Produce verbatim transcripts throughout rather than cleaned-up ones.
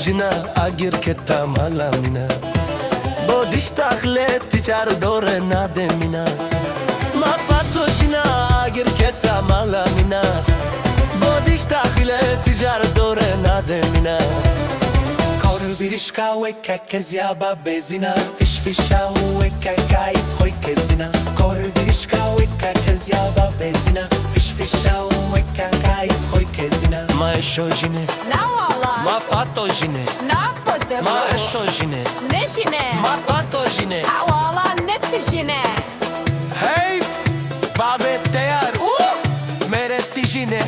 Jina agir keta mala mina. Bo dişta xile ticar dore nade mina. Ma fato jina agir keta mala mina. Bo dişta xile ticar dore nade mina. Kor birişka weke kezya ba bezina. Fiş fişa weke kayit xoy kezina. Kor birişka weke kezya ba bezina. Fiş fişa weke kayit xoy kezina. Ma eşo jine. Na wala. Ma fato jine. Na pote. Ma eşo jine. Ne jine. Ma fato jine. Ha wala ne ti jine. Heyf! Babê teyar û mêrê tijînê.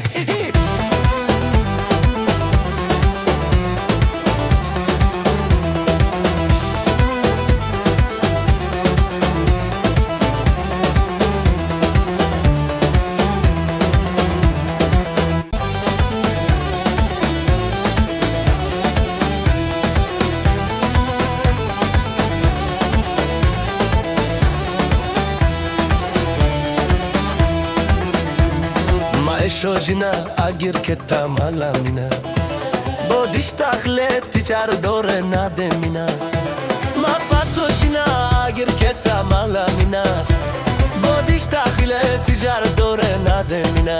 Ma eşo jina agir keta mala mina. Bo dişta xile ticar dore nade mina. Ma fato jina agir keta mala mina. Bo dişta xile ticar dore nade mina.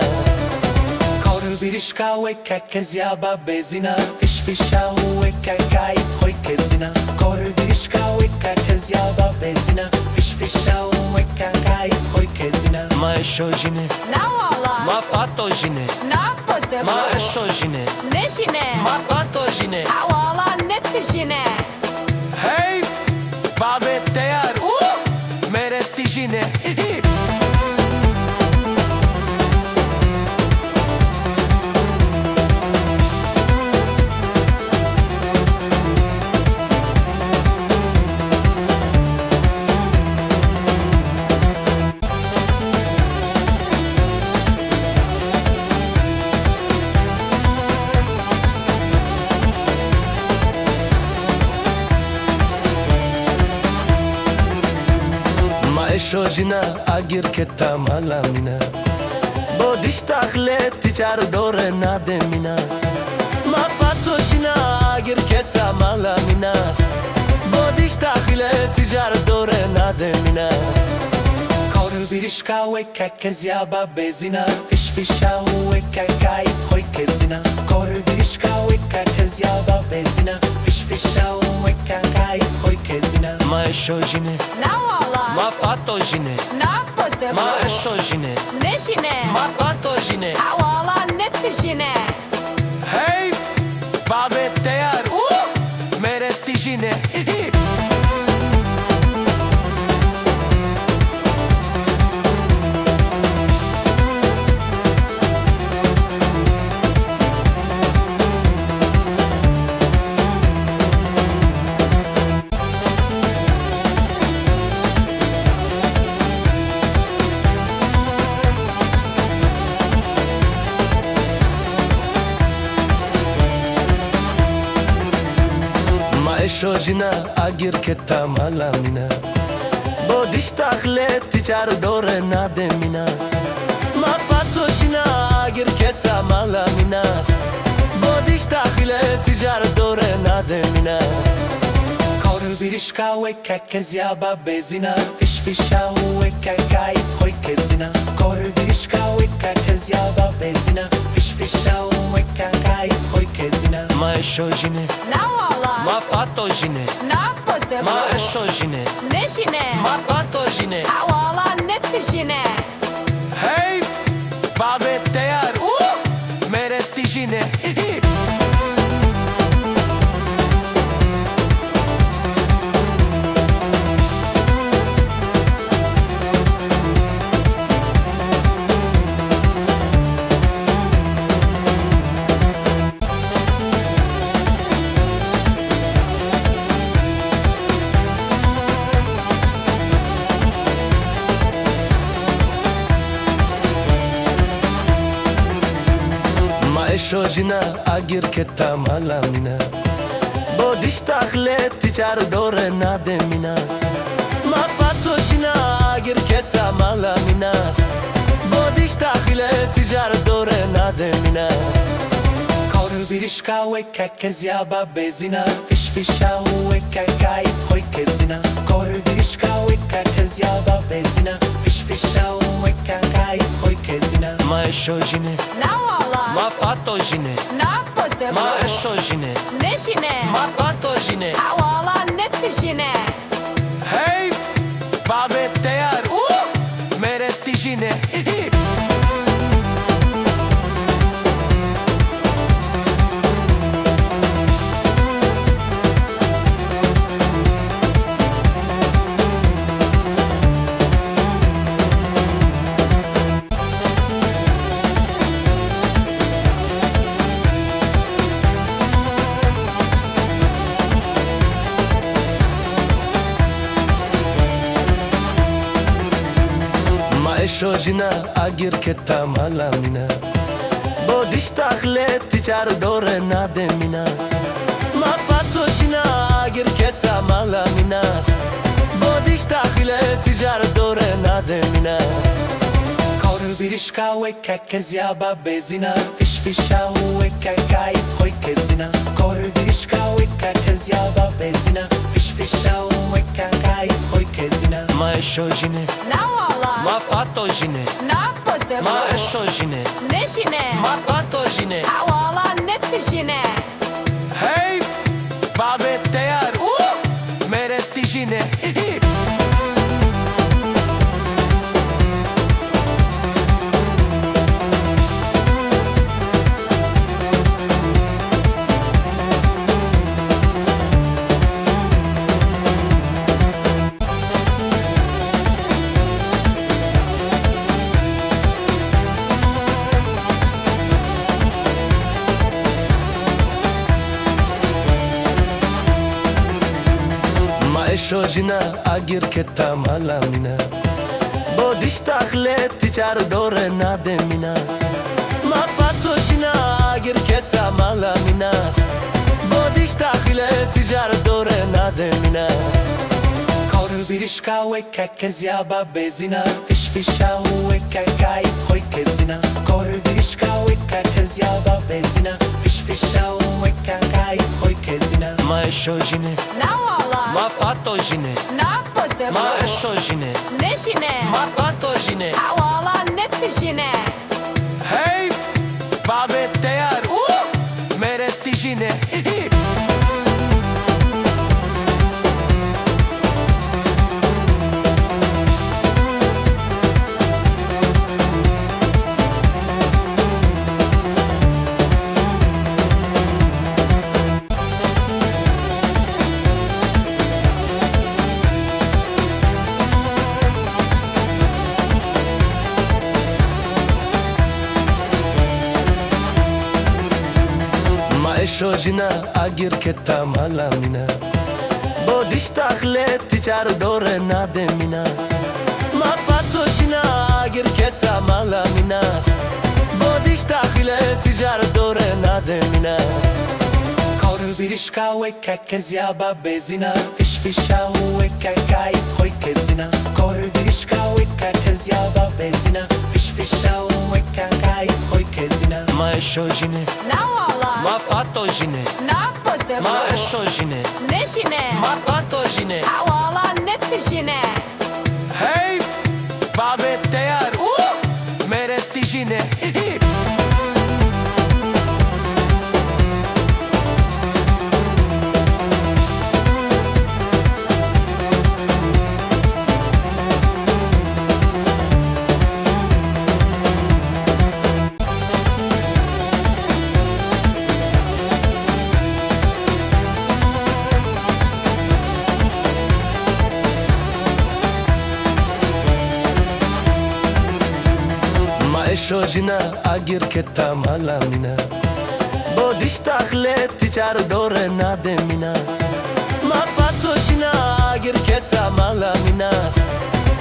Kor birişka weke kezya ba bezina. Fiş fişa weke kayit xoy kezina. Kor birişka weke kezya ba bezina. Fiş fişa weke kayit xoy kezina. Ma eşo jine. Na wala. Ma fato jine. Na pote. Ma eşo jine. Ne jine. Ma fato jine. Ha wala ne ti jine. Heyf! Babê teyar û mêrê tijînê. Ma eşo jina agir keta mala mina. Bo dişta xile ticar dore nade mina. Ma fato jina agir keta mala mina. Bo dişta xile ticar dore nade mina. Kor birişka weke kezya ba bezina. Fiş fişa weke kayit xoy kezina. Kor birişka weke kezya ba bezina. Fiş fişa weke kayit xoy kezina. Ma eşo jine. Na wala. Ma fato jine. Na pote. Ma eşo jine. Ne jine. Ma fato jine. Ha wala ne ti jine. Heyf! Babê teyar û mêrê tijînê. Ma eşo jina agir keta mala mina. Bo dişta xile ticar dore nade mina. Ma fato jina agir keta mala mina. Bo dişta xile ticar dore nade mina. Kor birişka weke kezya ba bezina. Fiş fişa weke kayit xoy kezina. Kor birişka weke kezya ba bezina. Fiş fişa weke kayit xoy kezina. Ma eşo jine. Na wala. Ma fato jine. Na pote. Ma eşo jine. Ne jine. Ma fato jine. Ha wala ne ti jine. Heyf! Babê teyar û mêrê tijînê. Ma eşo jina agir keta mala mina. Bo dişta xile ticar dore nade mina. Ma fato jina agir keta mala mina. Bo dişta xile ticar dore nade mina. Kor Birişka weke kezya babê zina, fiş fişa weke kayit xwe kezina. Kor birişka weke kezya babê zina, fiş fişa weke kayit xwe kezina. Ma eşo jine. Na wala. Ma fato jine. Na pote. Ma eşo jine. Ne jine. Ma fato jine. Ha wala ne ti jine. Heyf! Babê teyar! Û! Mêrê tijînê! Ma eşo jina agir keta mala mina. Bo dişta xile ticar dore nade mina. Ma fato jina agir keta mala mina. Bo dişta xile ticar dore nade mina. Kor birişka weke kezya babê zina, fiş fişa weke kayit xwe kezina. Kor birişka weke kezya babê zina, fiş fişa weke kayit xwe kezina. Ma eşo jine. Na wala. Ma fato jine. Na pote. Ma eşo jine. Ne jine. Ma fato jine. Ha wala ne ti jine. Heyf! Babê teyar! Û! Mêrê tijînê! Ma eşo jina agir keta mala mina. Bo dişta xile ticar dore nade mina. Ma fato jina agir keta mala mina. Bo dişta xile ticar dore nade mina. Kor birişka weke kezya babê zina, fiş fişa weke kayit xwe kezina. Kor birişka weke kezya babê zina, fiş fişa weke kayit xwe kezina. Ma eşo jine. Na wala. Ma fato jine. Na pote. Ma eşo jine. Ne jine. Ma fato jine. Ha wala ne ti jine. Heyf! Babê teyar! Û! Mêrê tijînê! Ma eşo jina agir keta mala mina. Bo dişta xile ticar dore nade mina. Ma fato jina agir keta mala mina. Bo dişta xile ticar dore nade mina. Kor birişka weke kezya babê zina, fiş fişa weke kayit xwe kezina. Kor birişka weke kezya babê zina, fiş fişa weke kayit xwe kezina. Ma eşo jine. Na wala. Ma fato jine. Na pote. Ma eşo jine. Ne jine. Ma fato jine. Ha wala ne ti jine. Heyf! Babê teyar! Û! Mêrê tijînê! Ma eşo jina agir keta mala mina. Bo dişta xile ticar dore nade mina. Ma fato jina agir keta mala mina.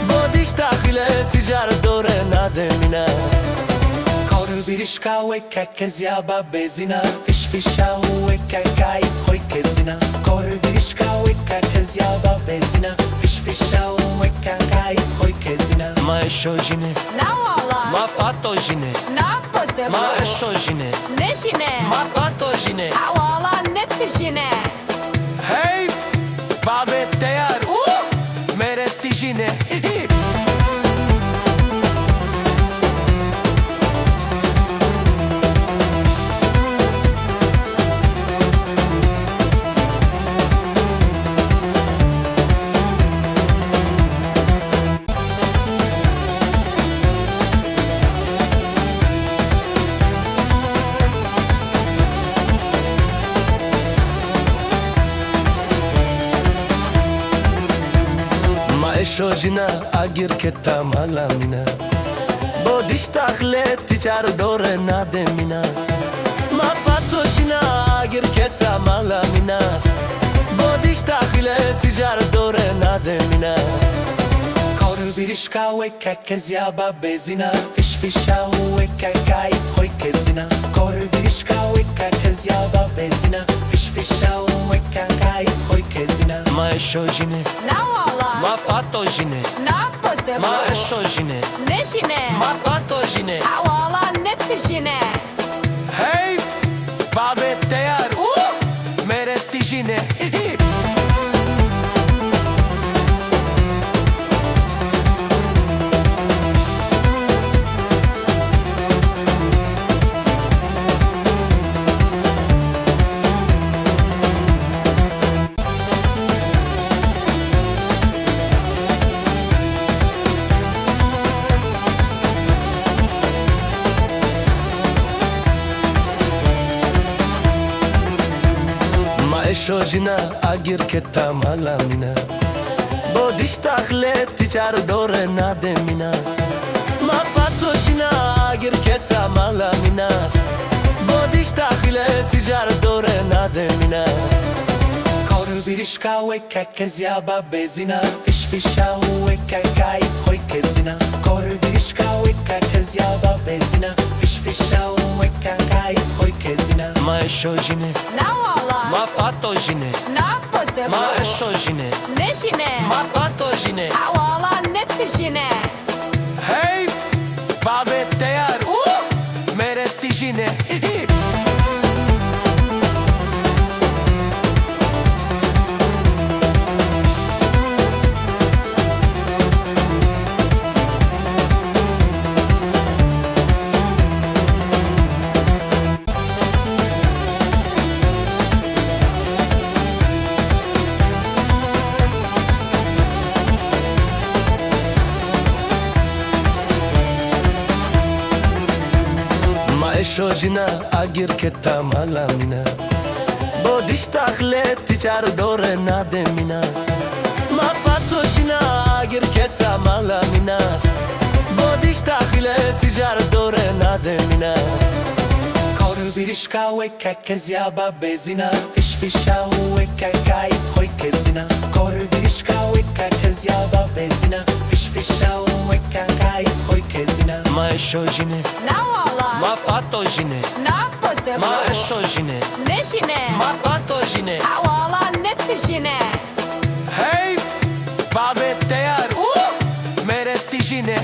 Bo dişta xile ticar dore nade mina. Kor birişka weke kezya babê zina, fiş fişa weke kayit xwe kezina. Kor birişka weke kezya babê zina, fiş Fişa û weke qayît xwe kezine. Ma Eşo jine. Na wala. Ma Fato jine. Na Fato. Ma Eşo jine. Ne jine. Ma Fato jine. Ha wala ne ti jine. Heyf! Babê teyar. Uh! Mêrê tijîne. Ma Eşo jina agir keta mala mîna. Bo dişta xile ticar dore nade mîna. Ma Fato jina agir keta mala mîna. Bo dişta xile ticar dore nade mîna. Kor birişka weke kezya babê zina. Fiş fişa û weke qayît xwe kezina. Kor birişka weke kezya babê zina. Fiş fişa û weke qayît xwe kezina. Ma Eşo jine. Na wala. Ma Fato jine. Na Fato. Ma Eşo jine. Ne jine. Ma Fato jine. Ha wala ne ti jine. Heyf! Babê teyar. Uh! Mêrê tijîne. Ma Eşo jina agir keta mala mîna. Bo dişta xile ticar dore nade mîna. Ma Fato jina agir keta mala mîna. Bo dişta xile ticar dore nade mîna. Kor birişka weke kezya babê zina. Fiş fişa û weke qayît xwe kezina. Kor birişka weke kezya babê zina. Fiş fişa û weke qayît xwe kezina. Ma Eşo jine. Na wala. Ma Fato jine. Na Fato. Ma Eşo jine. Ne jine. Ma Fato jine. Ha wala ne ti jine. Heyf! Babê teyar. Uh! Mêrê tijîne. Ma Eşo jina agir keta mala mîna. Bo dişta xile ticar dore nade mîna. Ma Fato jina agir keta mala mîna. Bo dişta xile ticar dore nade mîna. Kor birişka weke kezya babê zina. Fiş fişa û weke qayît xwe kezina. Kor birişka weke kezya babê zina. Fiş fişa û weke qayît xwe kezina. Ma Eşo jine. Na wala. Ma Fato jine. Na Fato. Ma Eşo jine. Ne jine. Ma Fato jine. Ha wala ne ti jine. Heyf! Babê teyar. Uh! Mêrê tijîne.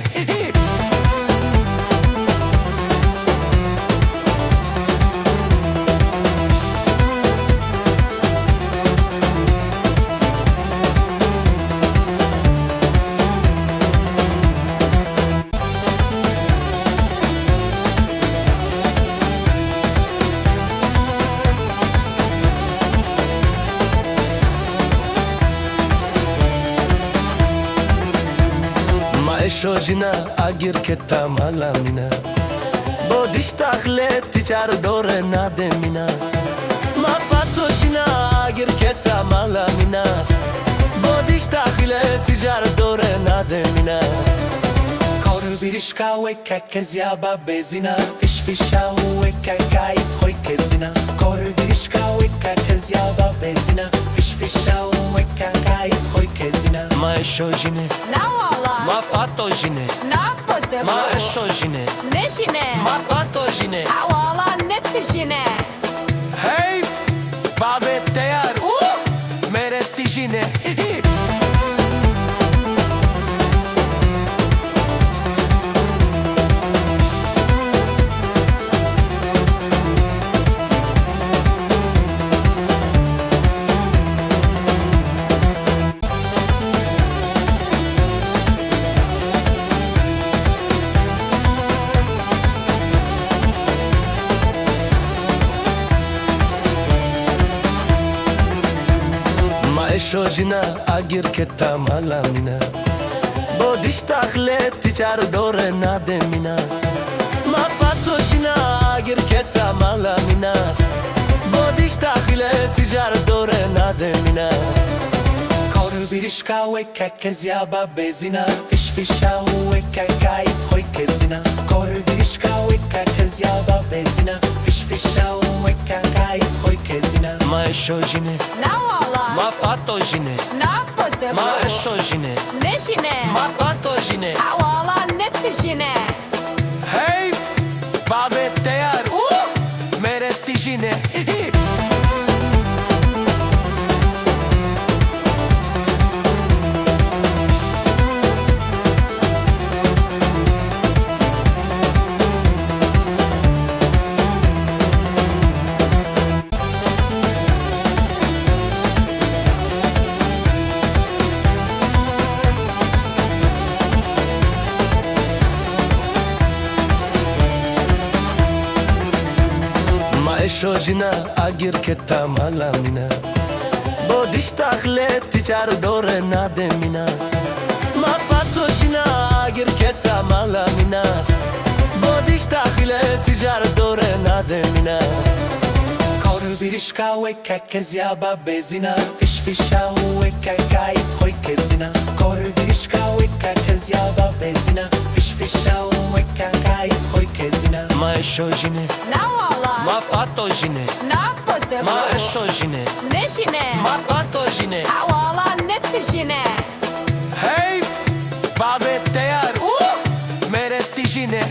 Ma Eşo jina agir keta mala mîna. Bo dişta xile ticar dore nade mîna. Ma Fato jina agir keta mala mîna. Bo dişta xile ticar dore nade mîna. Kor birişka weke kezya babê zina. Fiş fişa û weke qayît xwe kezina. Kor birişka weke kezya babê zina. Fiş fişa û weke qayît xwe kezina. Ma Eşo jine. Na wala. Ma Fato jine. Na Fato. Ma Eşo jine. Ne jine. Ma Fato jine. Ha wala ne ti jine. Heyf! Babê teyar. Uh! Mêrê tijîne. Şojina agir keta mala mina. Bo dişta xile ticar dore nade mina. Ma fato jina agir keta mala mina. Bo dişta xile ticar dore nade mina. Kor birişka weke kezya ba bezina. Fiş fişa weke kayit xoy kezina. Kor birişka weke kezya ba bezina. Fiş fişa weke kayit xoy kezina. Ma şojine. Na wala. Ma fato jine. Na podim. Ma eşo jine. Ne jine. Ma fato jine. Ha wala ne ti jine. Heyf. Babê teyar. Mêre ti jine. Ma eşo jina agir keta mala mina. Bo dişta xile ticar dore nade mina. Ma fato jina agir keta mala mina. Bo dişta xile ticar dore nade mina. Kor birişka weke kezya ba bezina. Fiş fişa weke kayit xoy kezina. Kor birişka weke kezya ba bezina. Fiş fişa weke kayit xoy kezina. Ma eşo jine. Na wala. Ma fato jine. Na podim. Ma eşo jine. Ne jine. Ma fato jine. Ha wala ne ti jine. Heyf. Babê teyar. Mêre ti jine.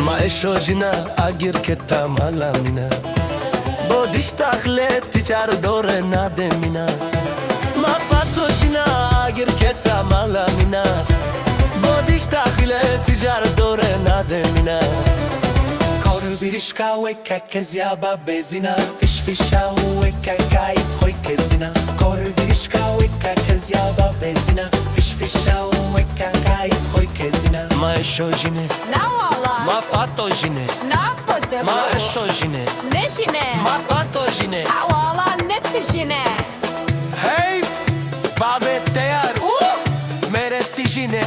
Ma eşo jina agir keta mala mina. Bo dişta xile ticar dore nade mina. Ma fato jina agir keta mala mina. Bo dişta xile ticar dore nade mina. Kor birişka weke kezya ba bezina. Fiş fişa weke kayit xoy kezina. Kor birişka weke kezya ba bezina. Fiş fişa weke kayit xoy kezina. Ma eşo jine. Na wala. Ma fato jine. Na podim. Ma eşo jine. Ne jine. Ma fato jine. Ha wala ne ti jine. Heyf. Babê teyar. Mêre ti jine.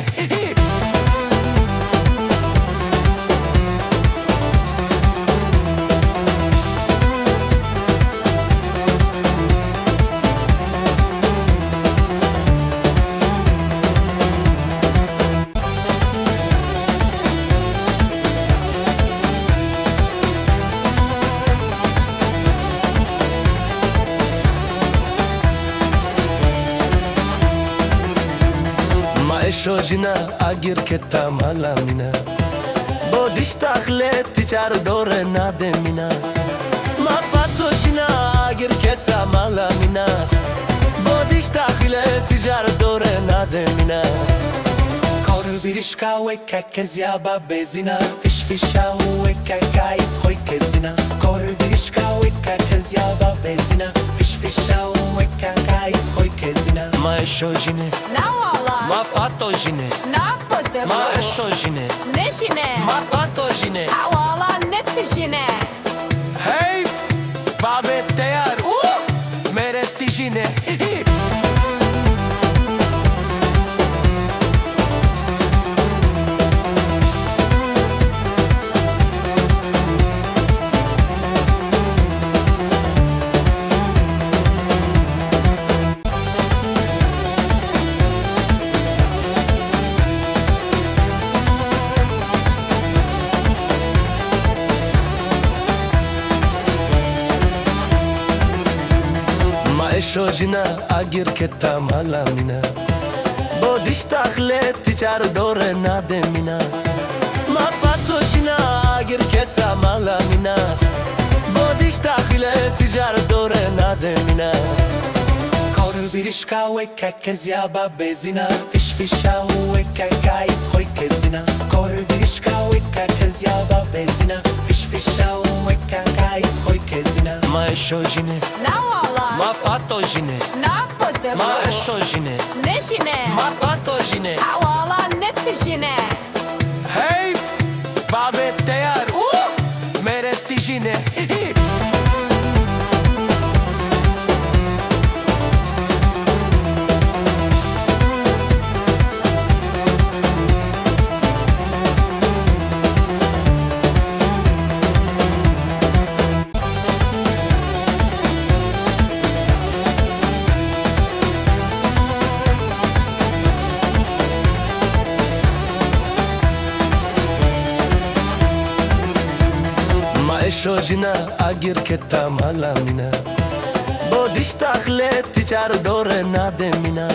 Ma eşo jina agir keta mala mina. Bo dişta xile ticar dore nade mina. Ma fato jina agir keta mala mina. Bo dişta xile ticar dore nade mina. Kor birişka weke kezya ba bezina. Fiş fişa weke kayit xoy kezina. Kor birişka weke kezya ba bezina. Fiş fişa weke kayit xoy kezina. Ma eşo jine. Na wala. Ma fato jine. Na podim. Ma eşo jine. Ne jine. Ma fato jine. Ha wala ne ti jine. Heyf. Babê teyar. Mêre ti jine. Ma eşo jina agir keta mala mina. Bo dişta xile ticar dore nade mina. Ma fato jina agir keta mala mina. Bo dişta xile ticar dore nade mina. Kor Birişka weke kezya babê zina, fiş fişa weke kayit xwe kezina. Kor birişka weke kezya babê zina, fiş fişa weke kayit xwe kezina. Ma eşo jine. Na wala. Ma fato jine. Na pode. Ma eşo jine. Ne jine. Ma fato jine. Hawala ne jine. Heyf! Babê teyar û mêretî jî ne. Ma eşo jina agir keta mala mina. Bo dişta xile ticar dore nade mina.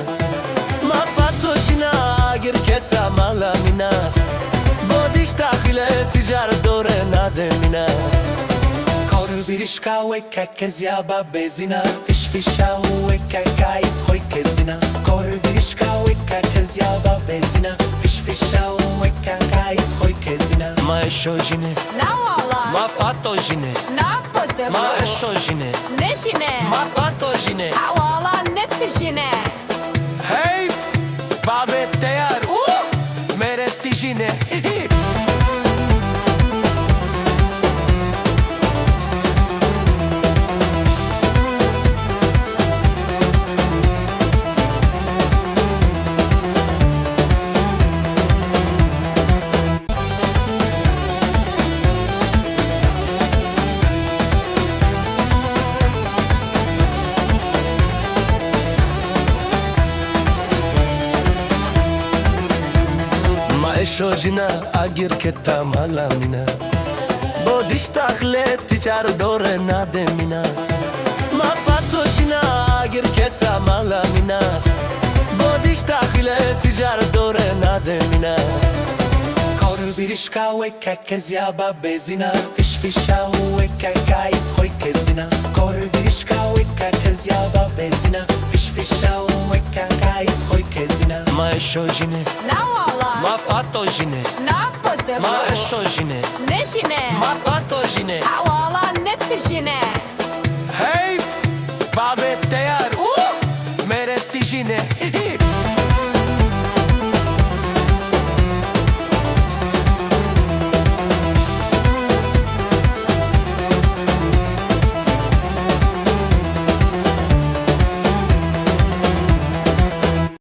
Ma fato jina agir keta mala mina. Bo dişta xile ticar dore nade mina. Kor birişka weke kezya babê zina, fiş fişa weke kayit xwe kezina. Kor birişka weke kezya babê zina, fiş fişa weke kayit xwe kezina. Ma eşo jine. Na wala. Ma fato jine. Na pode. Ma eşo jine. Ne jine. Ma fato jine. Hawala ne jine. Heyf! Babê teyar û mêretî jî ne. Ma eşo jina agir keta mala mina. Bo dişta xile ticar dore nade mina. Ma fato jina agir keta mala mina. Bo dişta xile ticar dore nade mina. Kor birişka weke kezya babê zina, fiş fişa weke kayit xwe kezina. Kor birişka weke kezya babê zina, fiş fişa weke kayit xwe kezina. Ma eşo jine. Na wala. Ma fato jine. Na pode. Ma eşo jine. Ne jine. Ma fato jine. Hawala ne jine. Heyf! Babê teyar û mêretî jî ne.